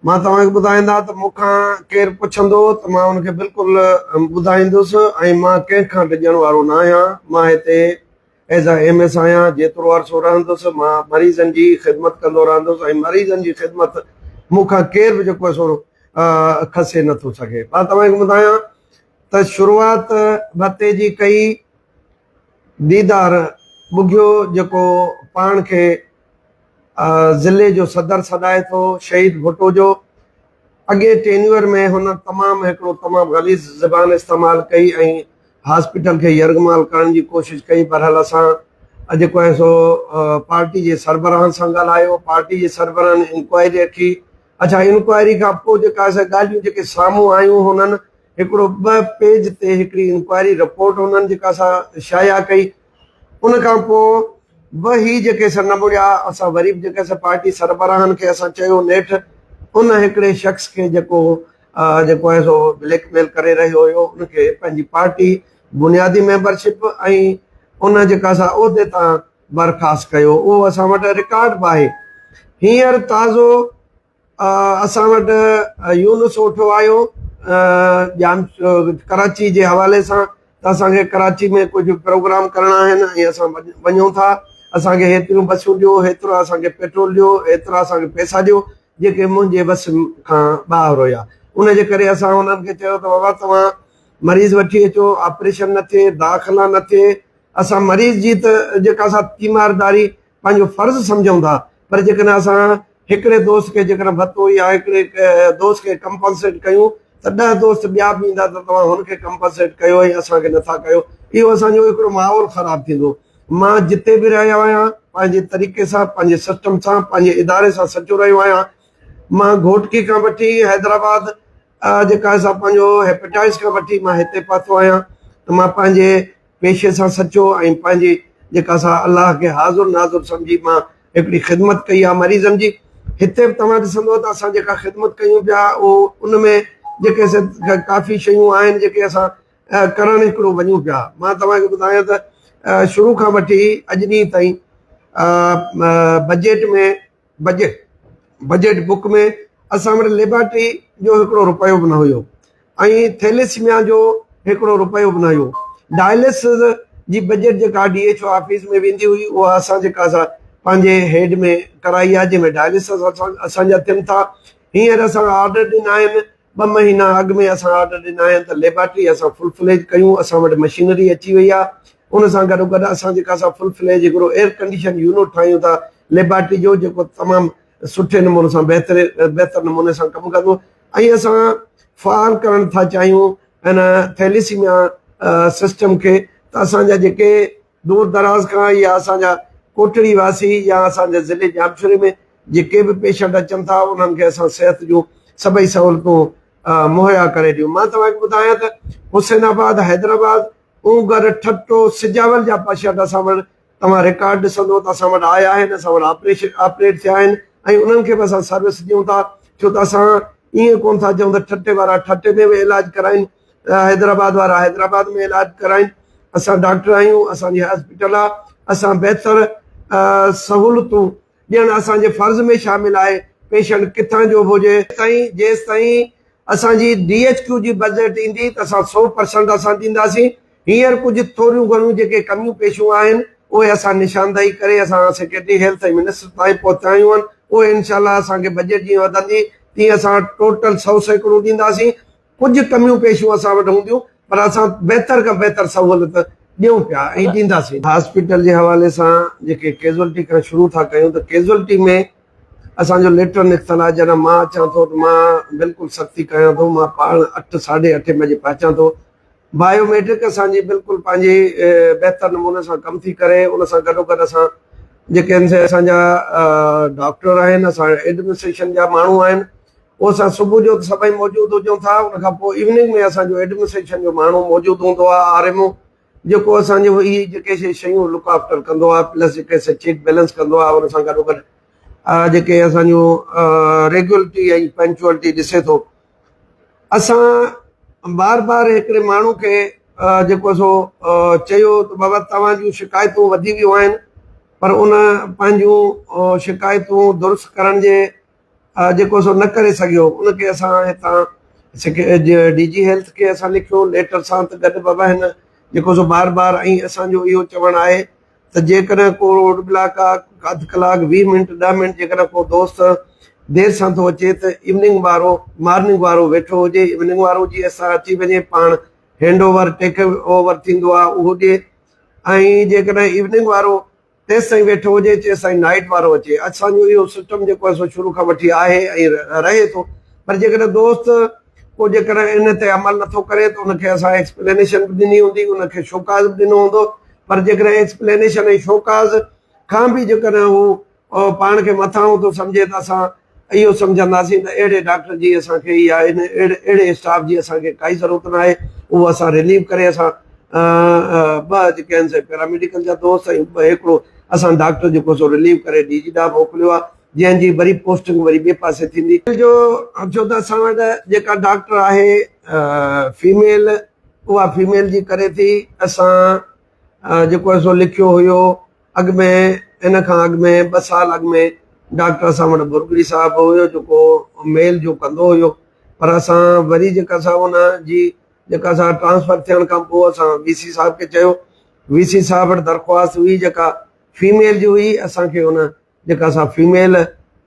مان توهان کي ٻڌائيندا ته مون کان ڪير پڇندو ته مان ان کي بلڪل ٻڌائيندس ۽ مان ڪنهن کان ڊڄڻ وارو نه آهيان. مان هتي ايز اي ايم ايس آهيان، جيترو عرصو رهندس مان مريضن جي خدمت ڪندو رهندس ۽ مريضن جي خدمت مون کان ڪير به جيڪو آهي سو کسي نه ٿو سگهي. مان توهان کي ٻڌايان ته شروعات ڀتي جي ڪئي ديدار ٻگهيو جيڪو پاڻ کي ضلعي جو صدر سڏائي ٿو شهيد ڀٽو جو اڳئين ٽينيور ۾ هن تمام هڪڙو تمام غليظ زبان استعمال ڪئي ۽ هاسپيٽل کي يرغمال ڪرڻ جي ڪوشش ڪئي بهرحال اسان جيڪو آهي سو پارٽي جي سربراهن سان ڳالهايو پارٽي جي سربراهن انڪوائري رکي اڇا انڪوائري کان پوء جيڪا آهي سا ڳالهيون جيڪي سامهون آيون هنن هڪڙو ٻه پيج تي هڪڙي انڪوائري رپورٽ هنن جيڪا سا شايع ڪئي ان کان پوء به هي جيڪي سر نه مڙيا، اسان وري به جيڪي سر پارٽي سربراهن کي اسان چيو نيٺ ان هڪڙي شخص کي جيڪو جيڪو آهي سو بليڪ ميل ڪري رهيو هيو ان کي پنهنجي پارٽي بنيادي ميمبرشپ ۽ ان جيڪا سا عهدي تان برخاست ڪيو اهو اسان وٽ رڪارڊ به آهي هينئر تازو اسان وٽ يونس اوٺو آيو ڄام ڪراچي جي حوالي سان ته اسان کي ڪراچي ۾ ڪجهه پروگرام ڪرڻا آهن ۽ اسان وڃون ٿا اسان کي هيتريون بسون ڏيو هيترو اسان کي پيٽرول ڏيو هيترا اسان کي پئسا ڏيو جيڪي منهنجي وس کان ٻاهر هيا ان جي ڪري اسان انهن کي چيو ته بابا توهان مريض وٺي اچو آپريشن نه ٿئي داخلا نه ٿئي اسان مريض جي ته جيڪا سا تيمارداري پنهنجو فرض سمجهون ٿا پر جيڪڏهن اسان هڪڙي دوست کي جيڪڏهن ڀتو يا هڪڙي دوست کي ڪمپنسيٽ ڪيون ته ڏهه دوست ٻيا به ايندا ته توهان هن کي ڪمپنسيٽ ڪيو ۽ اسان کي نٿا ڪيو اهو اسان جو هڪڙو ماحول خراب ٿيندو مان جتي به رهيو آهيان پنهنجي طريقي سان پنهنجي سسٽم سان پنهنجي اداري سان سچو رهيو آهيان مان گهوٽڪي کان وٺي حيدرآباد جيڪا سا پنهنجو هيپيٽائس کان وٺي مان هتي پهتو آهيان ته مان پنهنجي پيشي سان سچو ۽ پنهنجي جيڪا سا الله کي حاضر ناظر سمجهي مان هڪڙي خدمت ڪئي آهي مريضن جي هتي به توهان ڏسندو ته اسان جيڪا خدمت ڪيون پيا اهو ان ۾ جيڪي سي ڪافي شيون آهن جيڪي اسان ڪرڻ هڪڙو وڃون پيا مان توهان کي ٻڌايان ته شروع کان وٺي اڄ ڏينهن تائين بجيٽ ۾ بجيٽ بجيٽ بڪ ۾ اسان وٽ ليبارٽري جو هڪڙو روپيو به نه هيو ۽ ٿيليسميا جو هڪڙو روپيو به نه هيو ڊائلسز جي بجيٽ جيڪا ڊي ايڇ او آفيس ۾ ويندي هئي اها اسان جيڪا سا پنهنجي هيڊ ۾ ڪرائي آهي جنهن ۾ ڊائلسز اسان جا ٿين ٿا هينئر اسان آرڊر ڏنا آهن ٻه مهينا اڳ ۾ اسان آرڊر ڏنا آهن ته ليبارٽري اسان فل فليج ڪيون اسان وٽ مشينري اچي وئي آهي ان سان گڏو گڏ اسان جيڪا سا فل فليج هڪڙو ايئر ڪنڊيشن يونٽ ٺاهيون ٿا ليبارٽري جو جيڪو تمام سٺي نموني سان بهتر بهتر نموني سان ڪم ڪندو ۽ اسان فعال ڪرڻ ٿا چاهيون ان ٿيليسيميا سسٽم کي ته اسان جا جيڪي دور دراز کان يا اسان جا ڪوٽڙي واسي يا اسان جي ضلعي ڄامشوري ۾ جيڪي به پيشنٽ اچن ٿا انهن کي اسان صحت جون سڀئي سهولتون مهيا ڪري ڏيون مان توهان کي ٻڌايان ته حسين آباد حيدرآباد اونگر ٺٽو سجاول جا پيشنٽ اسان وٽ توهان رڪارڊ ڏسندو ته اسان وٽ آيا آهن اسان وٽ آپريشن آپريٽ ٿيا آهن ۽ انهن کي به اسان سروس ڏيون ٿا ڇو ته اسان ائين ڪون ٿا چئون ته ٺٽي وارا ٺٽي ۾ به علاج ڪرائين حيدرآباد وارا حيدرآباد ۾ علاج ڪرائين اسان ڊاڪٽر آهيون اسان جي هاسپيٽل آهي اسان بهتر سهولتون ڏيڻ اسان جي فرض ۾ شامل آهي پيشنٽ ڪٿان جو به هجي. تائين جيستائين اسان جي ڊي ايڇ ڪيو جي بجيٽ ايندي ته اسان سو پرسنٽ اسان ڏينداسين هينئر ڪجهه ٿوريون گهڻيون جيڪي ڪميون پيشون آهن اهي اسان نشاندهي ڪري اسان سيڪريٽري هيلٿ ۽ منسٽر تائين پهچايون آهن اهي انشاء الله اسان کي بجيٽ جيئن وڌندي تيئن اسان ٽوٽل 100% ڏينداسين ڪجهه ڪميون پيشيون اسان وٽ هونديون پر اسان بهتر کان بهتر سهولت ڏيون پيا ۽ ڏينداسين. هاسپيٽل جي حوالي سان جيڪي ڪيزوئلٽي کان شروع ٿا ڪيون ته ڪيزوئلٽي ۾ اسان جو ليٽر نڪتل آهي جڏهن مان اچان ٿو ته مان بلڪل سختي ڪيان ٿو مان پاڻ اٺ ساڍي اٺين بجي پهچان ٿو بايو ميٽرڪ اسان جي بلڪل پنهنجي بهتر نموني سان ڪم ٿي ڪري ان سان گڏو گڏ اسان جيڪي آهن سي اسان جا ڊاڪٽر آهن اسان ايڊمنسٽريشن جا ماڻهو آهن پوء اسان صبح جو ته سڀئي موجود هجون ٿا ان کان پوء ايوننگ ۾ اسان جو ايڊمنسٽريشن جو ماڻهو موجود هوندو آهي آر ايم او جيڪو اسان جو هي جيڪي سي شيون لڪ آفٽر ڪندو آهي پلس جيڪي سي چيڪ بيلنس ڪندو آهي ان سان گڏو گڏ جيڪي اسان جو ريگولرٽي ۽ پنچوئلٽي ڏسي ٿو اسان بار بار هڪڙي ماڻهو کي جيڪو سو چيو ته بابا توهان جون شڪايتون وڌي ويون آهن پر ان پنهنجون شڪايتون درست ڪرڻ جي جيڪو سو نه ڪري سگهيو ان کي اسان هتان ڊي جي هيلٿ کي اسان لکيو ليٽر سان ته گڏ بابا هن جيڪو سو بار بار ۽ اسان جو اهو چوڻ آهي ته جيڪڏهن ڪو روڊ بلاڪ آ اڌ ڪلاڪ 20 منٽ 10 منٽ جيڪڏهن ڪو دوست دير سان ٿو اچي ته ايوننگ وارو مارننگ وارو ويٺو هجي ايوننگ وارو جي اسان اچي وڃي پاڻ هينڊ اوور ٽيڪ اوور ٿيندو آ اهو ڏي ۽ جيڪڏهن ايوننگ وارو تيستائين ويٺو هجي جيستائين نائيٽ وارو اچي. اسان جو اهو سسٽم جيڪو آهي سو شروع کان وٺي آهي ۽ رهي ٿو پر جيڪڏهن دوست ڪو جيڪڏهن ان تي عمل نٿو ڪري ته ان کي اسان ايڪسپلينيشن به ڏني هوندي ان کي شوڪاز به ڏنو هوندو پر جيڪڏهن ايڪسپلينيشن ۽ شوڪاز کان به جيڪڏهن هو پاڻ کي مٿانهون ٿو سمجهي ته اسان اهو سمجهنداسين ته اهڙي ڊاڪٽر جي اسان کي يا ان اهڙي اسٽاف جي اسان کي ڪائي ضرورت نه آهي اهو اسان رليو ڪري اسان ٻه جيڪي آهن سي پيراميڊيڪل جا دوست ۽ هڪڙو اسان ڊاڪٽر جيڪو سو رليو ڪري ڊي جي ڏانهن موڪليو آهي جنهن جي وري پوسٽنگ وري ٻئي پاسي ٿيندي. جو ڇو ته اسان وٽ جيڪا ڊاڪٽر آهي فيميل اها فيميل جي ڪري ٿي اسان جيڪو آهي سو لکيو هيو اڳ ۾ ان کان اڳ ۾ ٻه سال اڳ ۾ ڊاڪٽر اسان وٽ ڀرڳڙي صاحب هيو جيڪو ميل جو ڪندو هيو پر اسان وري جيڪا سا ان جي جيڪا سا ٽرانسفر ٿيڻ کان پوء اسان وي سي صاحب کي چيو وي سي صاحب وٽ درخواست هئي جيڪا فيميل جي هئي اسان کي ان جيڪا سا فيميل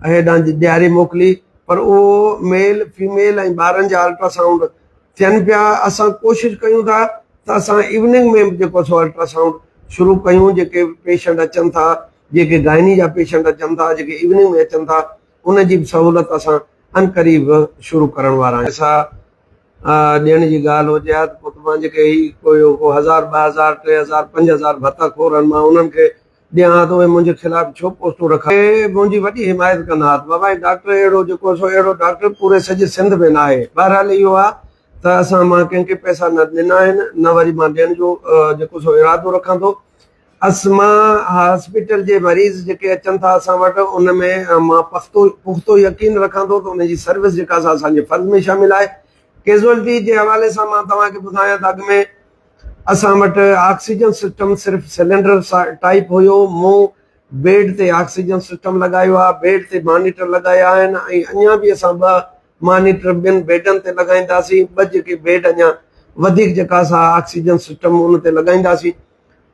هيڏانهن ڏياري موڪلي پر اهو ميل فيميل ۽ ٻارن جا الٽرا سائونڊ ٿين پيا اسان ڪوشش ڪيون ٿا ته اسان ايوننگ ۾ به جيڪو سو الٽرا سائونڊ شروع ڪيون جيڪي پيشنٽ اچن ٿا جيڪي گائني جا پيشنٽ اچن ٿا جيڪي ايوننگ ۾ اچن ٿا ان جي به سهولت اسان ان قريب شروع ڪرڻ وارا آهيون. پئسا ڏيڻ جي ڳالهه هجي ها ته پوء ته مان جيڪي هي ڪو هزار 2000 3000 5000 ڀتا خور آهن مان انهن کي ڏيان ها ته اهي منهنجي خلاف ڇو پوسٽون رکن. اهي منهنجي وڏي حمايت ڪن ها ته بابا هي ڊاڪٽر اهڙو جيڪو سو اهڙو ڊاڪٽر پوري سڄي سنڌ ۾ ناهي. بهرحال اهو آهي ته اسان مان ڪنهن کي پئسا نه ڏنا آهن نه وري مان ڏيڻ جو جيڪو سو ارادو رکان ٿو. اسما هاسپيٽل جي مريض جيڪي اچن ٿا اسان وٽ ان ۾ مان پختو پختو يقين رکان ٿو ته ان جي سروس جيڪا سا اسان جي فرض ۾ شامل آهي. ڪيزوئلٽي جي حوالي سان مان توهان کي ٻڌايان ته اڳ ۾ اسان وٽ آڪسيجن سسٽم صرف سلينڊر ٽائيپ هيو، مون بيڊ تي آڪسيجن سسٽم لڳايو آهي، بيڊ تي مانيٽر لڳايا آهن ۽ اڃا به اسان ٻه مانيٽر ٻن بيڊن تي لڳائينداسين، ٻه جيڪي بيڊ اڃا وڌيڪ جيڪا سا آڪسيجن سسٽم ان تي لڳائينداسين.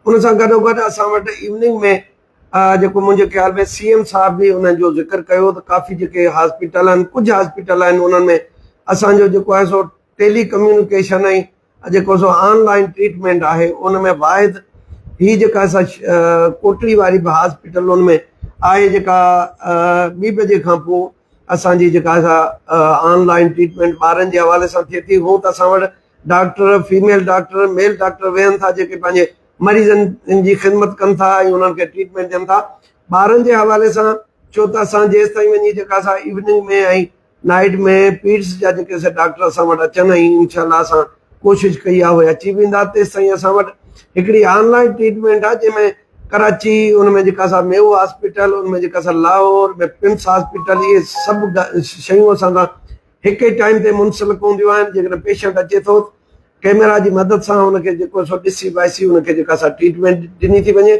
ان سان گڏوگڏ اسان وٽ ايوننگ ۾ جيڪو منهنجي خيال ۾ سي ايم صاحب به ان جو ذڪر ڪيو ته ڪافي جيڪي هاسپيٽل آهن ڪجهه هاسپيٽل آهن انهن ۾ اسان جو جيڪو آهي سو ٽيلي ڪميونيڪيشن ۽ جيڪو سو آن لائن ٽريٽمينٽ آهي ان ۾ واحد هي جيڪا اسان ڪوٽڙي واري به هاسپيٽل ان ۾ آهي جيڪا ٻي بجي کان پوء اسان جي جيڪا سا آن لائن ٽريٽمينٽ ٻارن جي حوالي سان ٿئي ٿي هو ته اسان وٽ doctor female doctor male doctor ويهن ٿا جيڪي پنهنجي مريضن جي خدمت ڪن ٿا ۽ انهن کي ٽريٽمينٽ ڏين ٿا ٻارن جي حوالي سان ڇو ته اسان جيستائين وڃي جيڪا سا ايوننگ ۾ ۽ نائيٽ ۾ پيڊس جا جيڪي سي ڊاڪٽر اسان وٽ اچن ۽ انشاء الله اسان ڪوشش ڪئي آهي اهي اچي ويندا تيستائين اسان وٽ هڪڙي آن لائن ٽريٽمينٽ آهي جنهن ۾ ڪراچي ان ۾ جيڪا سا ميو هاسپيٽل ان ۾ جيڪا سا لاهور ۾ پمس هاسپيٽل اهي سڀ شيون اسان سان هڪ ئي ٽائيم تي منسلڪ هونديون آهن جيڪڏهن پيشنٽ اچي ٿو ڪيميرا جي مدد سان ان کي جيڪو سو ڏسي وائسي ان کي جيڪا سا ٽريٽمينٽ ڏني ٿي وڃي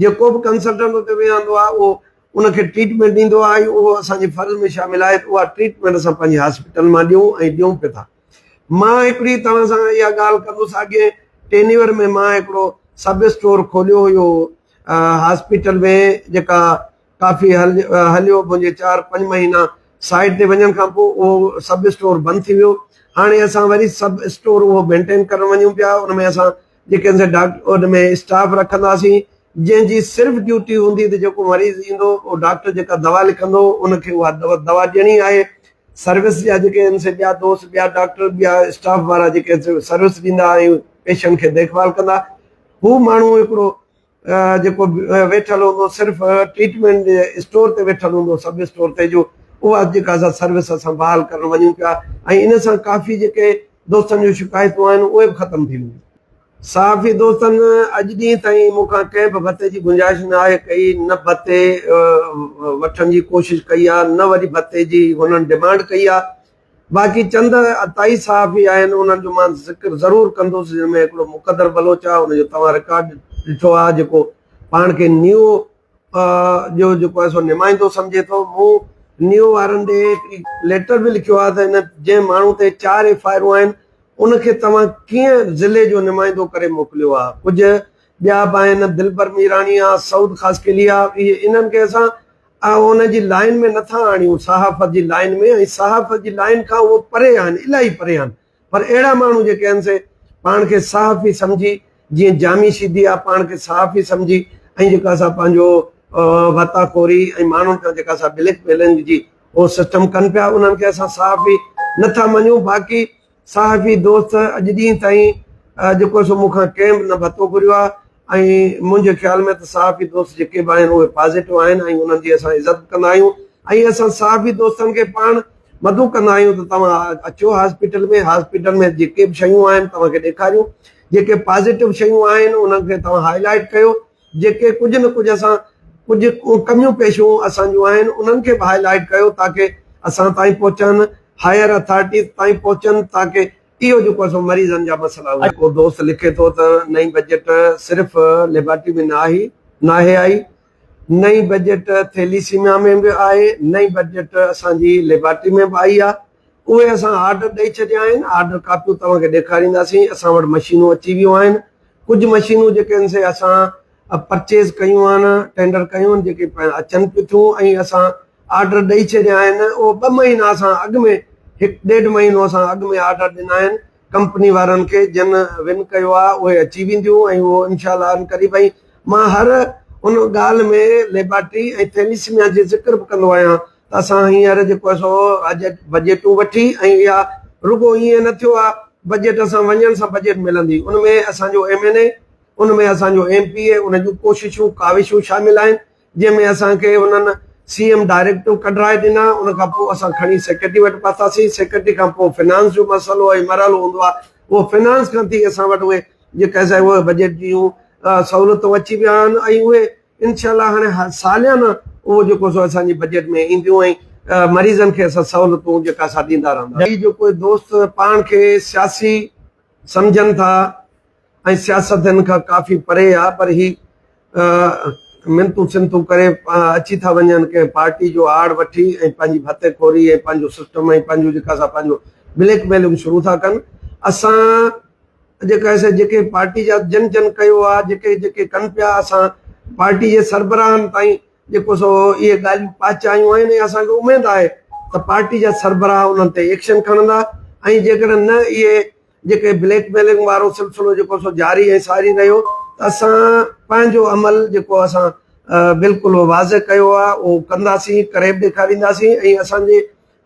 جيڪو به ڪنسلٽنٽ اتي ويهندو آهي اهو ان کي ٽريٽمينٽ ڏيندو آهي اهو اسان جي فرض ۾ شامل آهي ته اها ٽريٽمينٽ اسان پنهنجي هاسپيٽل مان ڏيون ۽ ڏيون پيا ٿا مان هڪڙي توهان سان اها ڳالهه ڪندس اڳئين ٽينيور ۾ مان هڪڙو سب اسٽور کوليو هيو هاسپيٽل ۾ جيڪا ڪافي هليو منهنجي چار پنج مهينا سائيٽ تي وڃڻ کان پوء اهو سب اسٽور بند ٿي ويو هاڻي اسان وري سب اسٽور اهو مينٽين ڪرڻ وڃون پيا ان ۾ اسان جيڪي اسان ڊاڪٽر ان ۾ اسٽاف رکنداسين جنهن جي صرف ڊيوٽي هوندي ته جيڪو مريض ايندو اهو ڊاڪٽر جيڪا دوا لکندو ان کي اها دوا ڏيڻي آهي سروس جا جيڪي آهن سي ٻيا دوست ٻيا ڊاڪٽر ٻيا اسٽاف وارا جيڪي سروس ڏيندا ۽ پيشنٽ کي ديک ڀال ڪندا هو ماڻهو هڪڙو جيڪو ويٺل هوندو صرف ٽريٽمينٽ جي اسٽور تي ويٺل هوندو سب اسٽور تي جو اها جيڪا اسان سروس اسان بحال ڪرڻ وڃون پيا ۽ ان سان ڪافي جيڪي دوستن جون شڪايتون آهن اهي به ختم ٿي وينديون. صحافي دوستن اڄ ڏينهن تائين مون کان ڪنهن به ڀتي جي گنجائش نه آهي ڪئي نه ڀتي وٺڻ جي ڪوشش ڪئي آهي نه وري ڀتي جي هنن ڊمانڊ ڪئي آهي باقي چند عطائي صحافي آهن انهن جو مان ذڪر ضرور ڪندس جن ۾ هڪڙو مقدر بلوچ آهي ان جو توهان رڪارڊ ڏٺو آهي جيڪو پاڻ کي نيو جو جيڪو آهي سو نمائندو سمجهي ٿو مون نيو وارن ڏي هڪڙي ليٽر به لکيو آهي ته هن جنهن ماڻهو تي چار ايف I آرون آهن ان کي توهان ڪيئن ضلعي جو نمائندو ڪري موڪليو آهي. ڪجهه ٻيا به آهن دلبر ميراڻي آهي، سعود خاصخيلي آهي، اهي انهن کي اسان ان جي لائين ۾ نٿا آڻيون صحافت جي لائين ۾ ۽ صحافت جي لائين کان اهو پري آهن الاهي پري آهن پر اهڙا ماڻهو جيڪي آهن سي پاڻ کي صحافي سمجهي جيئن جامي شيدي آهي پاڻ کي صحافي سمجهي ۽ جيڪا سا پنهنجو ڀتا خوري ۽ ماڻهن کان جيڪا سا بليڪ ميلنگ جي اهو سسٽم ڪن پيا انهن کي اسان صحافي نٿا مڃون باقي صحافي دوست اڄ ڏينهن تائين جيڪو سو مون کان ڪنهن به نه ڀتو گهريو آهي ۽ منهنجي خيال ۾ ته صحافي دوست جيڪي به آهن اهي پازيٽو آهن ۽ انهن جي اسان عزت به ڪندا آهيون ۽ اسان صحافي دوستن کي پاڻ مدعو ڪندا آهيون ته توهان اچو هاسپيٽل ۾ هاسپيٽل ۾ جيڪي به شيون آهن توهان کي ڏيکاريون جيڪي پازيٽو شيون آهن انهن کي توهان هائي لائيٽ ڪيو جيڪي ڪجهه نه ڪجهه اسان ڪجهه ڪميون پيشون اسان جون آهن انهن کي به هائي لائيٽ ڪيو تاڪه اسان تائين پهچن هائر اٿارٽيز تائين پهچن تاڪه اهو جيڪو اسان مريضن جا مسئلا آهن. ڪو دوست لکي ٿو ته نئين بجيٽ صرف ليبارٽري ۾ نه آهي ناهي آئي نئين بجيٽ ٿيليسيميا ۾ به آهي، نئين بجيٽ اسان جي ليبارٽري ۾ به آئي آهي، اهي اسان آرڊر ڏئي ڇڏيا آهن، آرڊر ڪاپيون توهان کي ڏيکارينداسين، اسان وٽ مشينون اچي ويون آهن، ڪجهه مشينون جيڪي آهن سي اسان پرچيز ڪيون آهن، ٽينڊر ڪيون آهن، جيڪي اچن پيون ٿيون ۽ اسان آرڊر ڏئي ڇڏيا آهن، اهو ٻه مهينا اسان اڳ ۾ هڪ ڏيڍ مهينو اسان اڳ ۾ آرڊر ڏنا آهن ڪمپني وارن کي جن ون ڪيو آهي اهي اچي وينديون ۽ اهو انشاء الله عنقريب ۽ مان هر ان ڳالهه ۾ ليبارٽري ۽ ٿيليسيميا جي ذڪر به ڪندو آهيان ته اسان هينئر جيڪو آهي سو بجيٽون وٺي ۽ اها رڳو ائين نه ٿيو آهي بجيٽ اسان وڃڻ سان بجيٽ ملندي ان ۾ اسان جو ايم اين اي ان ۾ اسان جو ايم پي اي ان جون ڪوششون ڪاوشون شامل آهن جنهن ۾ اسان کي انهن سي ايم ڊائريڪٽو ڪڍرائي ڏنا، ان کان پوء اسان کڻي سيڪريٽري وٽ پهتاسين، سيڪريٽري کان پوء فنانس جو مسئلو ۽ مرحلو هوندو آهي، اهو فنانس کان ٿي اسان وٽ اهي جيڪا سا اهي بجيٽ جون سهولتون اچي ويا آهن ۽ اهي انشاء الله هاڻي ساليانه اهو جيڪو سو اسان جي بجيٽ ۾ اينديون ۽ مريضن کي اسان سهولتون جيڪا سا ڏيندا رهنداسين. هي جو ڪوئي دوست پاڻ کي سياسي سمجهن ٿا ۽ سياست هن کان ڪافي پري آ پر هي منتون سنتون ڪري اچي ٿا وڃن ڪنهن پارٽي جو آڙ وٺي ۽ پنهنجي ڀتي خوري ۽ پنهنجو سسٽم ۽ پنهنجو جيڪا سا پنهنجو بليڪ ميلنگ شروع ٿا ڪن اسان جيڪا سا جيڪي پارٽي جا جن جن ڪيو آ جيڪي جيڪي ڪن پيا اسان پارٽي جي سربراهن تائين جيڪو سو اهي ڳالهيون پهچايون آهن ۽ اسان کي اميد آهي ته پارٽي جا سربراهه انهن تي ايڪشن کڻندا ۽ جيڪڏهن نه اهي جيڪي بليڪ ميلنگ وارو سلسلو جيڪو سو جاري ۽ ساري رهيو ته اسان پنهنجو عمل جيڪو اسان بلڪل واضح ڪيو آهي اهو ڪنداسين ڪري به ڏيکارينداسين ۽ اسان جي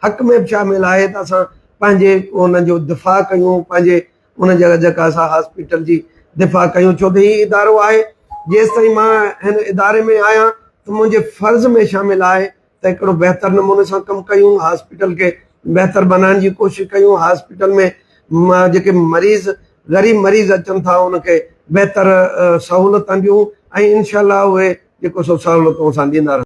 حق ۾ به شامل آهي ته اسان پنهنجي ان جو دفاع ڪيون پنهنجي ان جڳهه جيڪا اسان هاسپيٽل جي دفاع ڪيون ڇو ته هي ادارو آهي جيستائين مان هن اداري ۾ آهيان ته منهنجي فرض ۾ شامل آهي ته هڪڙو بهتر نموني سان ڪم ڪيون هاسپيٽل کي بهتر بنائڻ جي ڪوشش ڪيون هاسپيٽل ۾ جيڪي مريض غريب مريض اچن ٿا ان کي بهتر سهولتون ڏيون ۽ انشاء الله اهي جيڪو سو سهولتون اسان ڏيندا رهنداسين.